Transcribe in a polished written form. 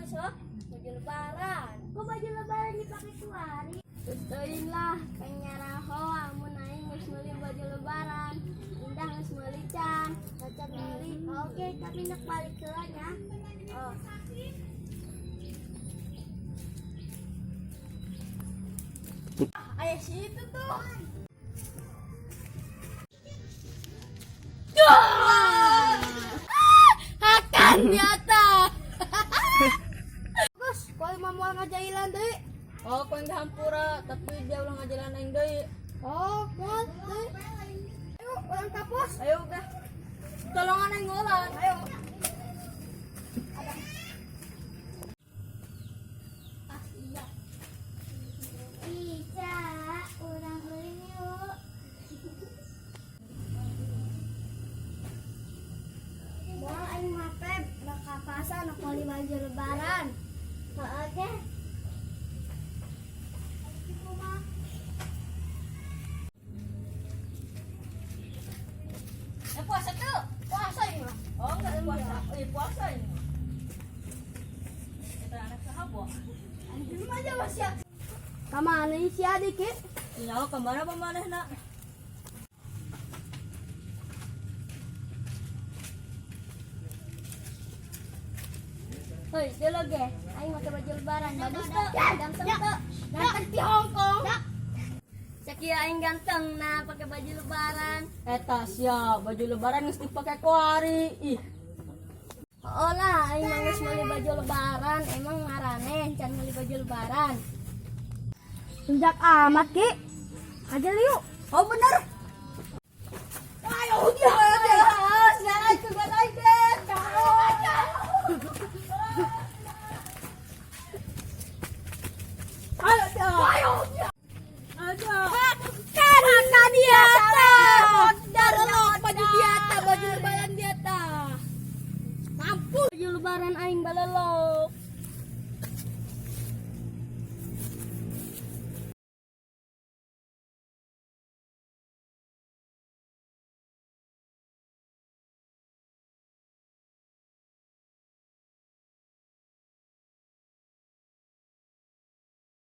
Bagus oh, baju lebaran. Kok baju lebaran dipakai kuari? Terus teuing lah, panyaraho amun aing geus meuli baju lebaran. Indah geus meuli can, cacat meuli. Oke, tapi nak balik ke nya. Oh. Aya si itu tuh. Hakan nyata. Bagus, kalau mau moal ngajailan deui. Oh, kau yang hampura, tapi dia ulah ngajalan aing deui. Oh, moal deui. Ayo, urang ka pos. Ayo udah. Tolongan aing ngolan. Ayo. Ah, iya. Ica, urang ulin yuk. Moal aing mah Pep, rek ka pasar nak meuli baju lebaran. Oke. Kumaha? Eh, puasa tuh. Puasa ini mah. Oh, enggak puasa. Oh, iya puasa ini mah. Kita anak sahabo. Anjing aja mas ya. Kamana si adik ki? Nyawa kemana pamanehna? Hoi, dulu ge. Aing make baju lebaran. Bagus tuh. Ganteng tuh. Ganteng di Hong Kong. Sakieu aing ganteng nah pakai baju lebaran. Eta sia, baju lebaran geus dipake kuari. Ih, Oh lah, aing mah geus meuli baju lebaran. Emang ngaraneh can meuli baju lebaran. Sejak amat ki. Aja yuk. Oh bener. Ayo dia. Jangan ke aing deh.